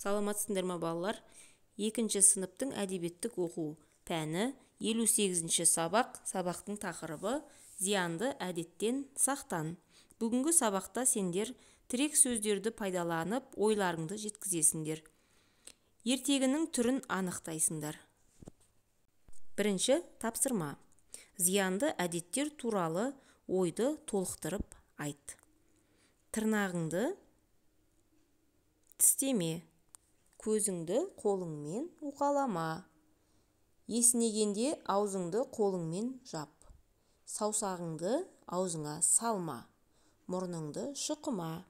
Саламатсыңдар ма, балалар? Екінші сыныптың әдебиеттік оқу пәні, 58-ші сабақ. Сабақтың тақырыбы: «Зиянды әдеттен сақтан». Бүгінгі сабақта сендер тірек сөздерді пайдаланып, ойларыңды жеткізесіңдер, ертегінің түрін анықтайсыңдар. Бірінші тапсырма: зиянды әдеттер туралы ойды толықтырып айт. Тырнағыңды тістеме, көзіңді қолыңмен уқалама, есінегенде аузыңды қолыңмен жап, саусағыңды аузыңа салма, мұрныңды шұқыма.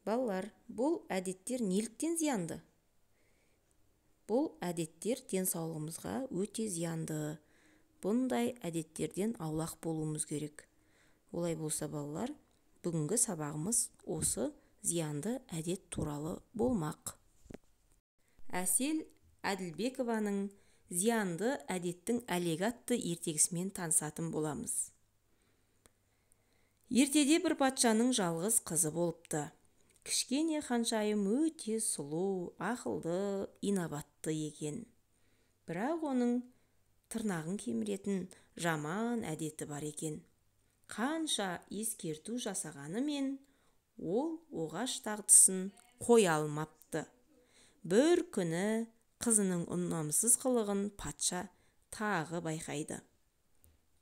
Балалар, бұл әдеттер неліктен зиянды? Бұл әдеттер денсаулығымызға өте зиянды. Бұндай әдеттерден аулақ болуымыз керек. Олай болса, балалар, бүгінгі сабағымыз осы зиянды әдет туралы болмақ. Әсел Әділбекованың «Зиянды әдеттің әлегі» атты ертегісімен танысатын боламыз. Ертеде бір патшаның жалғыз қызы болыпты. Кішкене ханшайым өте сұлу, ақылды, инабатты екен. Бірақ оның тырнағын кеміретін жаман әдеті бар екен. Қанша ескерту жасағанымен, ол оғаш дағдысын қоя алмапты. Бір күні қызының ұнамсыз қылығын патша тағы байқайды.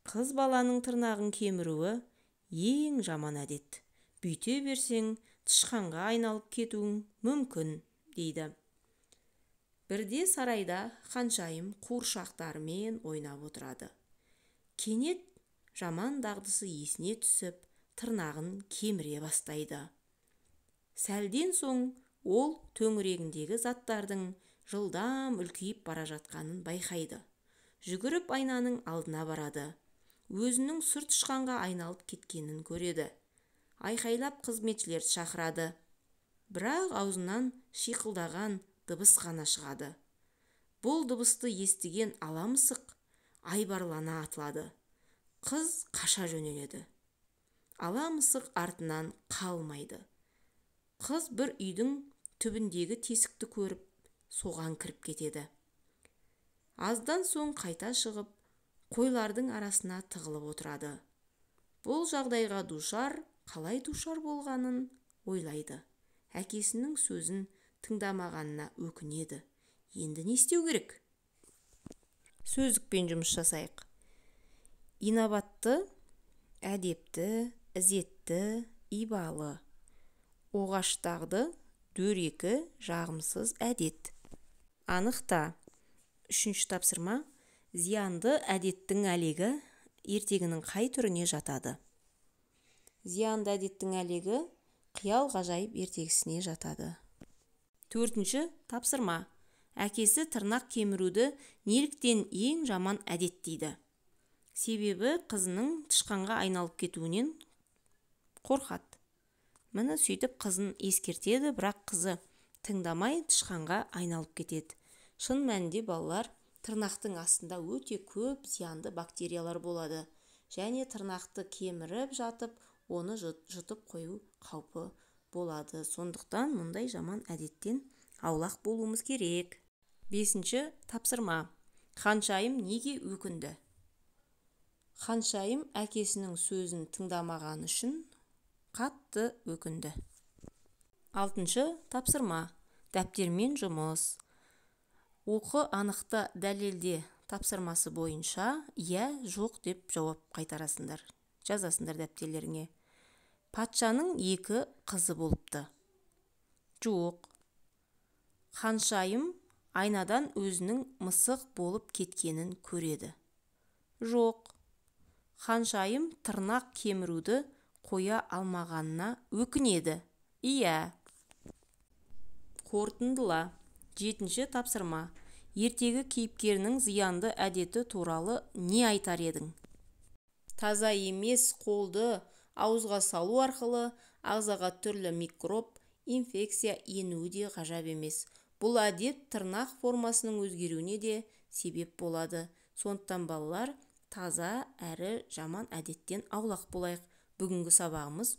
«Қыз баланың тырнағын кеміруі – ең жаман әдет. Бүйте берсең, тышқанға айналып кетуің мүмкін», – дейді. Бірде сарайда ханшайым қуыршақтарымен ойнап отырады. Кенет жаман дағдысы есіне түсіп, тырнағын кеміре бастайды. Сәлден соң ол төңірегіндегі заттардың жылдам үлкейіп бара жатқанын байқайды. Жүгіріп айнаның алдына барады. Өзінің сұр тышқанға айналып кеткенін көреді. Айқайлап қызметшілерді шақырады, бірақ аузынан шиқылдаған дыбыс қана шығады. Бұл дыбысты естіген ала мысық айбарлана атылады. Қыз қаша жөнеледі. Ала мысық артынан қалмайды. Қыз бір үйдің түбіндегі тесікті көріп, соған кіріп кетеді. Аздан соң қайта шығып, қойлардың арасына тығылып отырады. Бұл жағдайға душар қалай душар болғанын ойлайды. Әкесінің сөзін тыңдамағанына өкінеді. Енді не істеу керек? Сөздікпен жұмыс жасайық. Инабатты – әдепті, ізетті, ибалы. Оғаш дағды – дөрекі, жағымсыз әдет. Анықта. Үшінші тапсырма: «Зиянды әдеттің әлегі» ертегінің қай түріне жатады? «Зиянды әдеттің әлегі» қиял ғажайып ертегісіне жатады. Төртінші тапсырма: әкесі тырнақ кеміруді неліктен ең жаман әдет дейді? Себебі қызының тышқанға айналып кетуінен қорқады. Міне, сөйтіп қызын ескертеді, бірақ қызы тыңдамай, тышқанға айналып кетеді. Шын мәнінде, балалар, тырнақтың астында өте көп зиянды бактериялар болады және тырнақты кеміріп жатып, оны жұтып қою қаупі болады. Сондықтан мұндай жаман әдеттен аулақ болуымыз керек. Бесінші тапсырма: ханшайым неге өкінді? Ханшайым әкесінің сөзін тыңдамағаны үшін қатты өкінді. Алтыншы тапсырма: дәптермен жұмыс. Оқы, анықта, дәлелде тапсырмасы бойынша «иә», «жоқ» деп жауап қайтарасыңдар, жазасыңдар дәптерлеріңе. Патшаның екі қызы болыпты. Жоқ. Ханшайым айнадан өзінің мысық болып кеткенін көреді. Жоқ. Ханшайым тырнақ кеміруді қоя алмағанына өкінеді. Иә. Қорытындыла. Жетінші тапсырма: ертегі кейіпкерінің зиянды әдеті туралы не айтар едің? Таза емес қолды ауызға салу арқылы ағзаға түрлі микроб, инфекция енуі де ғажап емес. Бұл әдет тырнақ формасының өзгеруіне де себеп болады. Сондықтан, балалар, таза әрі жаман әдеттен аулақ болайық. Бүгінгі сабағымыз